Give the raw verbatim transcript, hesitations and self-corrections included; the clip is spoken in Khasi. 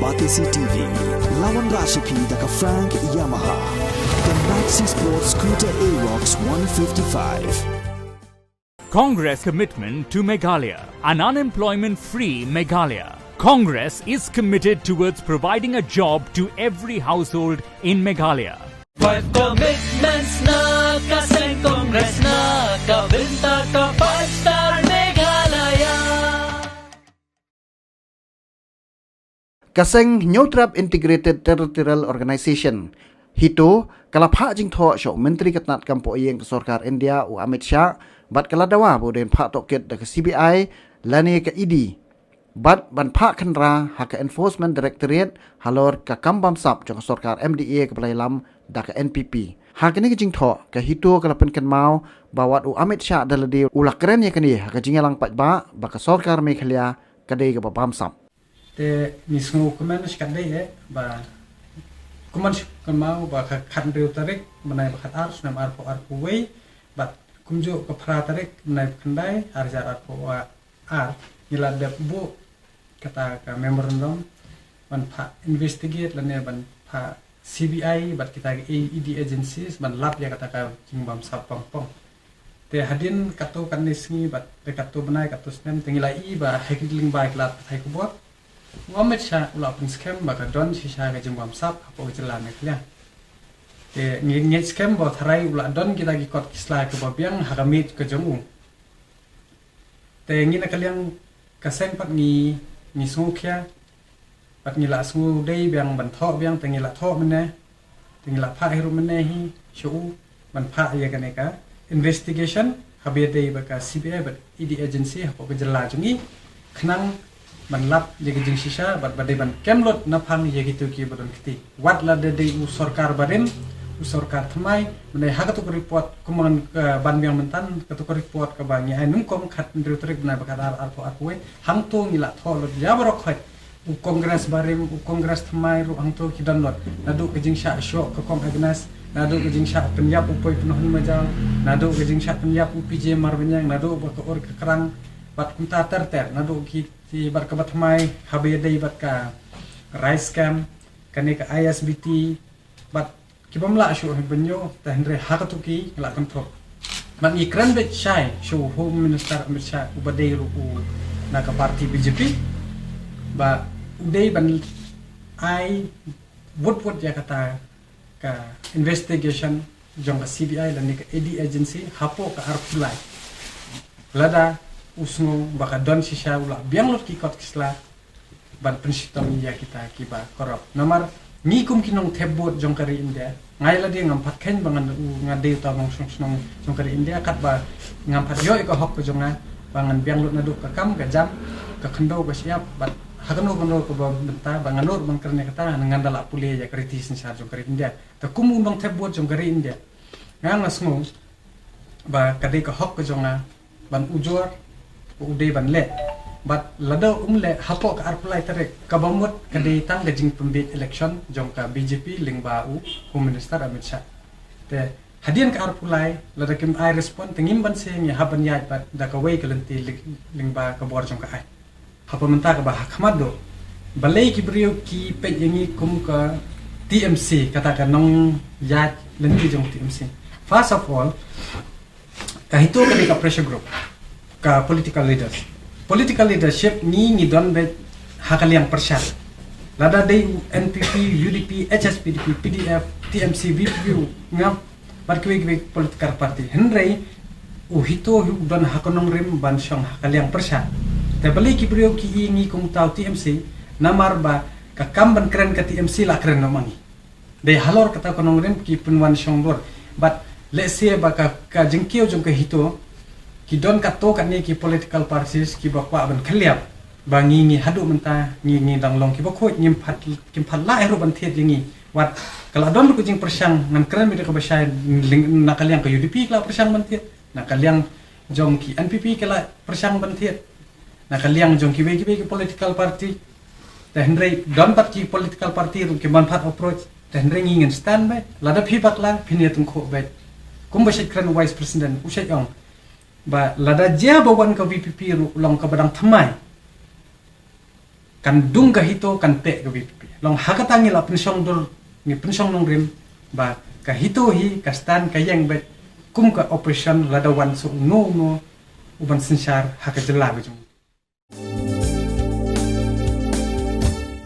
Batesi T V, lawan Rashipi da ka Frank Yamaha. The Maxi Sport Scooter Aerox one fifty-five. Congress commitment to Meghalaya, an unemployment free Meghalaya. Congress is committed towards providing a job to every household in Meghalaya. Five commitments na ka seng Congress na ka bynta ka five star Meghalaya. Ka seng Hynñiewtrep Integrated Territorial Organization, HITO, ka la phah jingthoh sha u Myntri ka tnat kam poh ïing ka sorkar India u Amit Shah, bad ka la dawa ba u dei ban phah tohkit da ka C B I lane ka E D, bad ban phah khynra ha ka Enforcement Directorate halor ka kam bamsap jong ka sorkar M D A kaba la ïalam da ka N P P. Ha kane ka jingthoh, ka HITO ka la pynkynmaw ba wat u Amit Shah da lade u la kren ïa kane ha ka jingïalang paidbah ba ka sorkar Meghalaya ka dei kaba bamsap. Te ngi sngewkmen shikatdei eh ba kumban shu kynmaw ba ka khathynriew tarik bnai ba khatar snem arphew arphew wei bad kumjuh ka phra tarik bnai ba khyndai arhajar arphew ar ngi la dep buh kata ka memorandum ban phah investigate lane ban phah C B I bad kita ka E D agencies ban lap ïa kata ka jingbamsap pang pang. Te hadien katto katne sngi bad te katto bnai katto snem te ngi la i ba ha ki lyngba ki lad pathai khubor u Amit Shah u la pynskhem ba ka don shisha ka jingbamsap hapoh ka jylla Meghalaya. Te ngi ngeit skhem ba u tharai u la don kita ki kot ki sla kiba biang ha ka miej ka jong u. Te ngi na ka liang ka seng pat ngi ngi sngewkhia bad ngi la sngewdei biang ban thoh biang te ngi la thoh mynne te ngi la phah hi ruh mynne hi sha u ban phah ïa kane ka investigation haba ïadei bad ka C B I bad E D agency hapoh ka jylla jong ngi khnang ban lap ïa ka jingshisha bad ba dei ban kem lut naphang ïa kito kiba don kti. Wat la da dei u sorkar barim, u sorkar thymmai, mynne ha kato ka report kum ngan ban biang mynta kato ka report kaba ngi ai nyngkong khathynriew tarik bnai ba khatar arphew arphew wei hangto ngi la thoh lut ïa baroh khoit. U Congress barim, u Congress thymmai ruh hangto ki don lut. Naduh ka jingshah shoh ka Kong Agnes, naduh ka jingshah pynïap u Poi Pynhun Majaw, naduh ka jingshah pynïap u P J Marbaniang, naduh ba ka Ur ka Krang bad kumta ter ter, naduh ki bad kaba thymmai haba ïadei bad ka rice scam, kane ka I S B T bad ki bym lah shuh hi ban ïoh te hynrei ha kato ki ngi la kynthoh. Bad ngi kren beit shai sha u Home Minister Amit Shah uba dei ruh u na ka party B J P ba u dei ban ai wut wut ïa kata ka investigation jong ka C B I lane ka E D agency hapoh ka arphew lai. Lada u sngew ba ka don shisha u la biang lut ki kot ki sla ban pynshitom ïa kita kiba corrupt. Namar ngi kum ki nongthep vote jong ka ri India, nga ïa lade ngam pat kheiñ ba ngan u nga dei uta u nongshnong shnong jong ka ri India katba ngam pat ïoh ïa ka hok ka jong nga ba ngan biang lut naduh ka kam ka jam, ka khyndew ka shyiap bad ha kano kano kaba mynta ba ngan nud ban kren ïa kata ngan da lah pule ïa ka riti synshar jong ka ri India. Te kum u nongthep vote jong ka ri India, nga nga sngew ba ka dei ka hok ka jong nga ban ujor ba u dei ban leh. Bad lada um leh hapoh ka arphew lai tarik kaba mut ka dei tang ka jingpynbiej election jong ka B J P lyngba u Home Minister Amit Shah. Te hadien ka arphew lai lada kim ai respond te ngim banse ngi hap ban ïaid bad da kawei ka lynti lyngba ka bor jong ka aiñ. Haba mynta kaba ha khmat duh balei ki briew ki peit ïa ngi kum ka T M C, kata ka nongïaid lynti jong T M C. First of all, ka HITO ka dei ka pressure group, ka political leaders. Political leadership ngi ngi don beit ha ka liang pyrshah. Lada dei u N P P, U D P, H S P D P, P D F, T M C, V P P, u ngam bad kiwei kiwei political party. Hynrei u HITO hi u don ha ka nongrim ban shong ha ka liang pyrshah. Te balei ki briew ki i ngi kum uta u T M C, namar ba ka kam ban kren ka T M C la kren noh ma ngi. Dei halor kata ka nongrim ki pynwan shong dur. Bad let's say ba ka, ka jingkiew jong ka HITO ki don katto katne ki political parties kiba kwah ban khyllap ba ngi ngi haduh mynta ngi ngi dang long kiba khuid, ngim pat, kim pat lah ruh ban thied ïa ngi. Wat ka la don ruh ka jingpyrshang, ngan kren beit da kaba shai, na ka liang ka U D P ka la pyrshang ban thied, na ka liang jong ki N P P ka la pyrshang ban thied, na ka liang jong kiwei kiwei ki political party. Te hynrei don pat ki political party ruh kim pat approach. Te hynrei ngi ngin stand beit, lada phi bakla phin ïatyngkhuh beit. Kumba shait kren u Vice President, u shait ong ba lada jia ba wan ka V P P ruh long kaba dang thymmai. kan dung ka HITO, kan teh ka VPP. Long ha kata ngi la pynshong dur, ngi pynshong nongrim ba ka HITO hi ka stand ka ïeng beit kum ka opposition, lada wan suk uno uno u ban synshar ha ka jylla ka jong.